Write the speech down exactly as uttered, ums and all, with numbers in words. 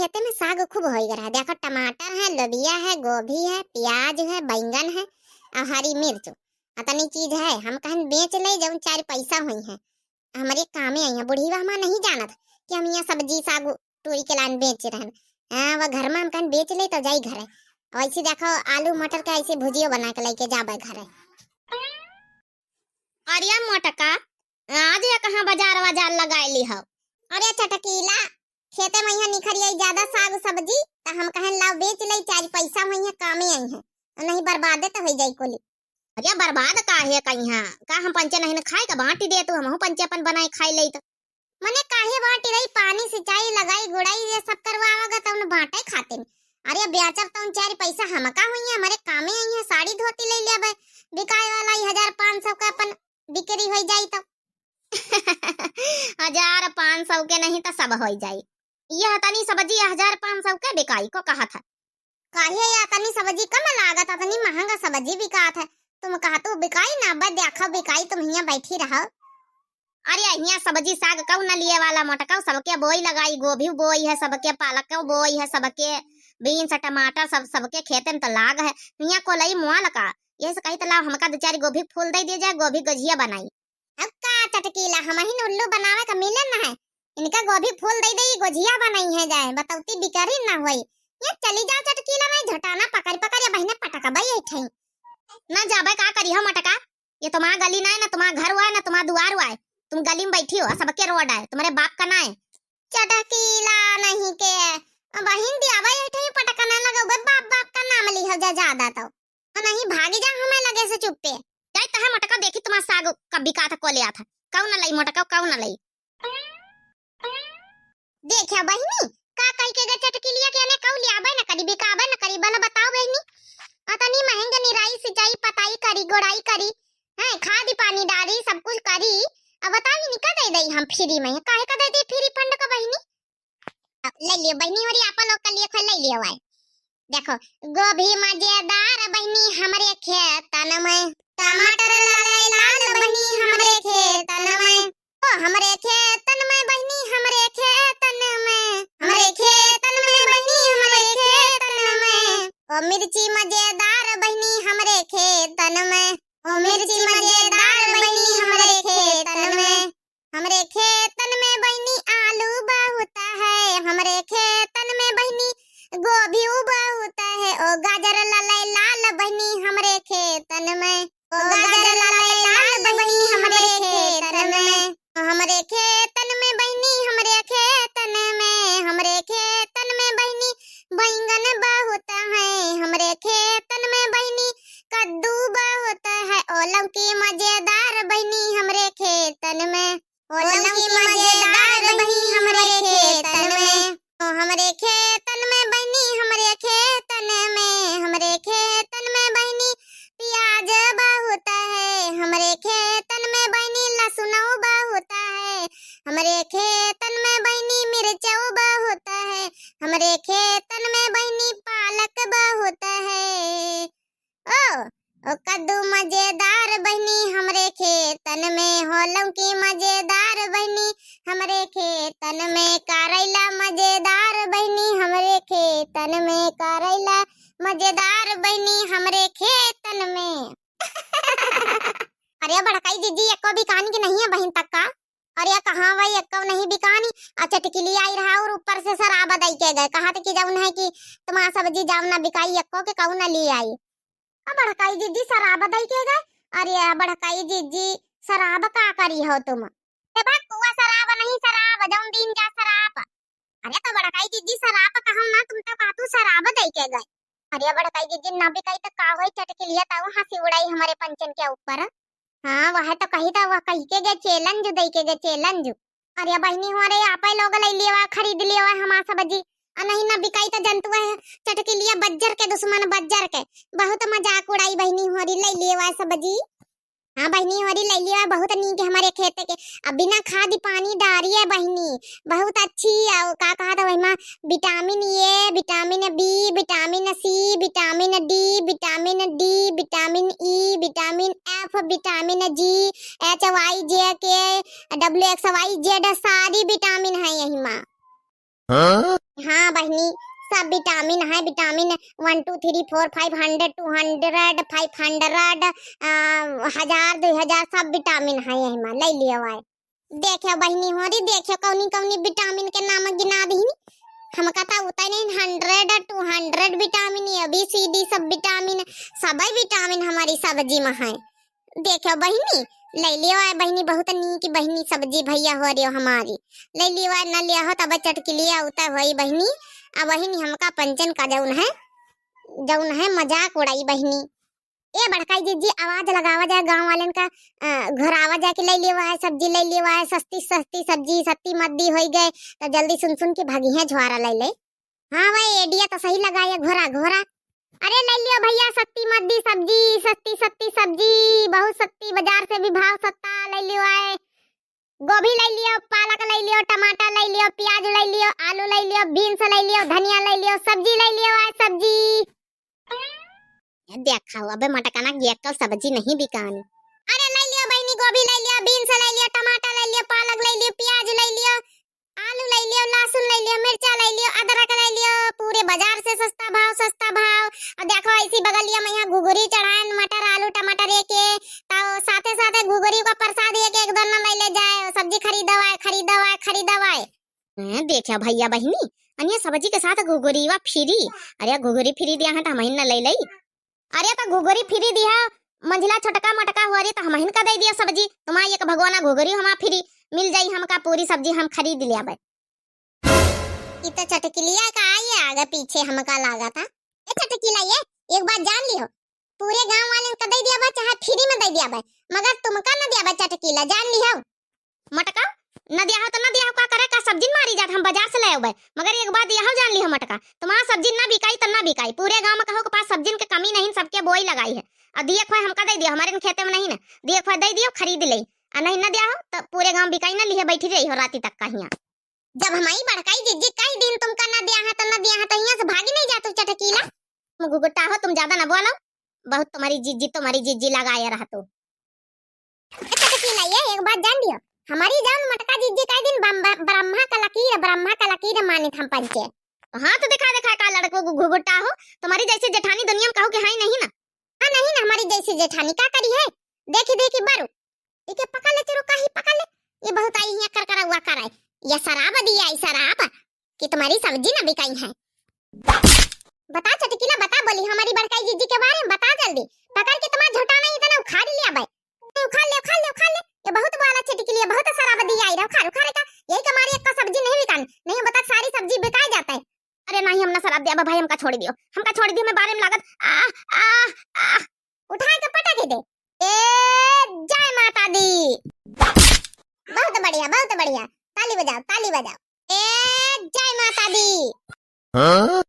खेते में साग खूब होई रहा। देखो, टमाटर है, लोबिया है, गोभी है, प्याज है, बैंगन है और हरी मिर्च। अतनी चीज है। हम कहन बेच ले, जौन चार पैसा होई है, हमरे कामे आई है। बुढ़ीवा हमार नहीं जानत कि हम यहाँ सब्जी साग टूरी के लान बेच रहन। हाँ, वो घर में हम कहन बेच ले तो जाई घरे। वैसे देखो, आलू मटर के ऐसे भुजियो बना के लेके जाबे घरे। अरे मोटका, आज ये कहाँ बाजार वाजार लगाए ली हो? अरे चटकीला, खेते में यहाँ निखरी आई ज्यादा साग सब्जी, त हम कहन लाओ बेच ले, चार पैसा होई है, कामे आई है, नहीं बर्बादे तो हो जाई कुली। अरे बर्बाद काहे कइहाँ? का हम पंचे नहीं न खाए का बांटी दे तू, हमहू पंचे अपन बनाए खाए ले तो। मने काहे बांटी रही, पानी सिंचाई लगाई गुड़ाई ये सब करवावगा तउन बांटे खातिन। अरे बेचब तउन चार पैसा हमका होई है, हमरे कामे आई है, साड़ी धोती ले लेबे, बिकाए वाला ई हजार पाँच सौ का अपन बिक्री होई जाई तो। हजार पाँच सौ के नहीं तो सब होई जाई। यह तनी सब्जी हजार पाँच सौ के बिकाई को कहा था। काहे या तनी सब्जी कम लागत, अतनी महंगा सब्जी बिकात है। तुम कहा तू बिकाई ना, बस देखो बिकाई, तुम हियां बैठी रहो। अरे हियां सब्जी साग कऊ न लिए वाला मोटका, सबके बोई लगाई, गोभी बोई है सबके, पालक बोई है सबके, बीन्स टमाटर सब सबके खेते में तो लाग है। हियां कोलई मुआल का, यही से कही तो लाओ हमका दो चार गोभी फूल दे दिए जाए, गोभी गजिया बनाई। अब का चटकीला, हमहिन उल्लू बनावे का मिले न है। इनका गोभी फूल दे दे, गोजिया बनाई है जाए, बतौती बिकरी ना होई। ये चली जाओ चटकीला, नहीं झटाना पकड़ पकड़ ये बहिने पटकबे ये ठई। ना जाबे का करी हो मटका, ये तुम्हारा गली ना है, ना तुम्हारा घर हुआ है, ना तुम्हारा दुआर हुआ है। तुम गली में बैठी हो, सबके रोड है, तुम्हारे बाप का ना है। चटकीला नहीं के, बहिन दियाबे ये ठई पटकना लगौबे, बाप बाप का नाम ली हो जा ज्यादा तो। नहीं भागी जा हमें लगे से चुप्पे। जाई तहे मोटका देखी तुम्हार साग कब बिकात है, को ले आत है। कऊ न लई मोटका, कऊ न लई। देखा बहिनी, का कही के गे चटकिलिया के ने कऊ ले आबे न करी, बिकाबे न करी, बल बताओ बहिनी। अतनी महंग निराई, सिंचाई, पताई करी, गोड़ाई करी, हैं, खाद पानी डाली, सब कुछ करी। अब बताओ नी का दे दई हम फ्री में, काहे का दे दी फ्री फंड का बहिनी? ले लियो बहिनी, होरी आपा लोग के लिए खोल ले लियो आए। देखो, गोभी मजेदार बहिनी हमरे खेतन में, टमाटर लाल लाल बहिनी हमरे खेतन में, ओ हमरे खेतन में बहिनी, हमरे खेतन में, हमरे खेतन में बहिनी, हमरे खेतन में, ओ मिर्ची मजेदार बहिनी हमरे खेतन में, ओ मिर्ची मजेदार बहिनी हमरे खेतन में। हमरे खेतन में बहिनी आलू बहुत है, हमरे खेतन में बहिनी गोभी बहुत है, ओ गाजर लाल लाल बहिनी हमरे खेतन में, ओ गाजर लाल लाल बहिनी हमरे खेतन में, ओ हमरे खेतन में बहिनी, हमरे खेतन में, हमरे खेतन में बहिनी बैंगन बहुत है, हमरे खेतन में बहिनी कद्दू बहुत है, ओ लौकी मजेदार बहिनी हमरे खेतन में। ओ लौकी मजेदार बहिनी हमरे खेतन में, ओ हमरे खेतन में बहिनी, हमरे खेतन में, हमरे खेतन में बहिनी प्याज बहुत है, हमरे खेतन में बहिनी लहसुनौ बहुत है, हमरे खेतन में बहिनी मिर्चौ बहुत है, हमरे खेतन में बहिनी पालक बहुत है। ओ, ओ कद्दू मजेदार बहिनी हमरे खेतन में, हो लौकी मजेदार बहिनी हमरे खेतन में, करैला मजेदार बहिनी हमरे खेतन में, करैला मजेदार बहिनी हमरे खेतन में। अरे बड़काई जीजी, एको बिकानी की नहीं है बहिन तक का? अरे कहाँ भाई, एक्को नहीं बिकानी। आ चटकिली आई रहा और ऊपर से शराब दई के गए, कहत कि जौन है कि तुम्हारा सब्जी जाओ ना बिकाई, एक्को के कहू ना ले आई। आ बड़काई जीजी शराब दई के गए। अरे बड़काई जीजी, शराब का करी हो तुम? ए बा, कुआ शराब नहीं, शराब, जौन दिन जा शराब। अरे तो बड़काई जीजी शराब कहू ना, तुम तो कहतू शराब दई के गए। अरे बड़काई जीजी ना बिकाई तो का होई, चटकिलिया तो हंसी उड़ाई हमारे पंचन के ऊपर। हाँ, वह तो कही था, वह कही के गए challenge दई के गए challenge। अरे बहिनी हो रे, आपे लोग ले लियो, खरीद लियो हमार सब्जी। आ नहीं ना बिकाई तो जनतु है, चटकिलिया बज्जर के दुश्मन, बज्जर के। बहुत मजाक उड़ाई बहिनी हो रे, ले लियो सब्जी। हाँ बहिनी हो रे, ले लियो, बहुत नीक हमारे खेत के। अब बिना खाद पानी डारी है बहिनी, बहुत अच्छी। और का कहा था वही माँ, vitamin A, vitamin B, vitamin C, vitamin D, vitamin D, vitamin E, vitamin F, vitamin G, H Y J K, W X Y Z, सारी विटामिन है यही माँ। हाँ? हाँ बहिनी, सब vitamin है, vitamin one, two, three, four, five hundred, two hundred, five hundred, आ, हजार, दुई हजार, सब vitamin है यही मा, लइ लियो आए। देख्यो बहिनी होरी, देख्यो कौनी कौनी vitamin के नाम गिना दिहिन। हमका त उतने hundred, two hundred vitamin, A B C D सब vitamin, सबइ vitamin हमरी सब्जी मा है। देख्यो बहिनी, लइ लियो आए बहिनी, बहुत नीक बहिनी सब्जी भइया होरियो हमारी। लइ लियो आए, न लिया हो तब चटकिलिया उतइ होई बहिनी। अब बहिनी हमका पंचन का जौन है, जौन है मजाक उड़ाई बहिनी। ए बड़काई जिज्जी, आवाज लगावा जाए गाँव वालेन का, अ, घोरावा जाए कि लइ लियो आए सब्जी, लइ लियो आए सस्ती सस्ती सब्जी, सस्ती मद्दी होई गए, त जल्दी सुन सुन के भगिहे झोरा लइ ले। हाँ भाई, idea त सही लगाए, घोरा घोरा। अरे लइ लियो भइया सस्ती मद्दी सब्जी, सस्ती सस्ती सब्जी, बहुत सस्ती, बाजार से भी भाव सस्ता, लइ लियो आए। गोभी लइ लियो, पालक लइ लियो, टमाटर लइ लियो, प्याज लइ लियो, आलू लइ लियो, beans लइ लियो, धनिया लइ लियो, सब्जी लइ लियो आए सब्जी। ये देखा हो, अबे मटकना गियक्कल सब्जी नहीं बिकानी। अरे लइ लियो बहिनी, गोभी लइ लियो, beans लइ लियो, टमाटर लइ लियो, पालक लइ लियो, प्याज लइ लियो, आलू लइ लियो, लहसुन लइ लियो, मिर्चा लइ लियो, अदरक लइ लियो, पूरे बाजार से सस्ता भाव, सस्ता भाव। अब देखो ऐसी बगलिया मा यहाँ घुघुरी चढ़ाएन, मटर, आलू, टमाटर एके, तो साथे साथे घुघुरी का प्रसाद एक एक दोना लइ ले जाए, सब्जी खरीदो आए, खरीदो आए, खरीदो आए। हैं, देख्या भइया बहिनी, अनिया सब्जी के साथ घुघुरीवा free। अरे घुघुरी free दिया है त हमहिन न लइ लई। अरे त घुघुरी free दिया, मंझिला छोटका मोटका हो रे त हमहिन का दइ दिया सब्जी। तुम्हार एक भगोना घुघुरी हमार free मिल जाई, हमका पूरी सब्जी हम खरीद लेबै। ई त चटकिलिया का आई आगे पीछे हमका लागत है। ए चटकिला ये, एक बात जान लिहो, पूरे गाँव वालेन का दइ दियाबै, चाहे free मा दइ दियाबै, मगर तुमका न दियाबै चटकीला, जान लिहो। मटका, न दिया हो त न दिया हो, का करे, का सब्जी न मारी जात, हम बाजार से लइ आउबै, मगर एक बात दिया हो, जान लिहो मटका, तुम्हार सब्जी न बिकाई त न बिकाई, पूरे गाँव मा कहो के पास सब्जिन के कमी नहीं, सबके बोई लगाई है। अउर दिए खोए हमका दइ दियो, हमरे न खेते मा नहीं न, दिए खोए दइ दियो, खरीद लेई, अउर नहीं न दिया हो त पूरे गाँव बिकाई न, लिहे बैठी रही हो राती तक का हियाँ। जब हमारी बड़काई जिज्जी कही दिन तुमका न दिया है त न दिया है, त हियाँ से भागी नहीं जातू चटकीला। तुम घुघुटा हो, तुम ज्यादा न बोलो, बहुत तुम्हारी जिज्जी, तुम्हारी जिज्जी लगाए रहतू। अच्छा चटकीला ये, एक बात जान लियो, हमारी जान मटका जिज्जी कही दिन बम-, ब-, ब्रह्मा का लकीर, ब्रह्मा का लकीर मानित हम पंचे। तो हाथ दिखा दिखा का लड़को घु-, घुघुटा हो, तुम्हारी जैसी जेठानी दुनिया मा कहो कि है ही नहीं ना। हाँ नहीं ना, हमारी जैसी जेठानी का करी है, देखी देखी बरू। इके पकड़ ले, चुरुका ही पकड़ ले। ये बहुत आई हियाँ कर करौआ कराए। ये शराब दिया, ये शराब कि तुम्हारी सब्जी ना बिकाई है। बता चटकीला, बता, बोली हमारी बड़काई जिज्जी के बारे मा बता जल्दी। पकड़ के तुम्हार झोटाना इतना उखाड़ लियाबै। उखाड़ ले, उखाड़ ले, उखाड़ ले। ये बहुत बोला चटकीला, ये बहुत शराब दिया आई रहा, उखाड़, उखाड़ का। यही तुम्हारी एक का सब्जी नहीं बिकानी, नहीं बता सारी सब्जी बिकाई जाता है। अरे नहीं, हम ना शराब दिया भाई, हमका छोड़ी दियो, हमका छोड़ी दियो, हमें बारे मा लागत। आ, आ, आ। उठाए के पटक दे। ए, जय माता दी। बहुत बढ़िया, बहुत बढ़िया। ताली बजाओ, ताली बजाओ। ए, जय माता दी। हाँ?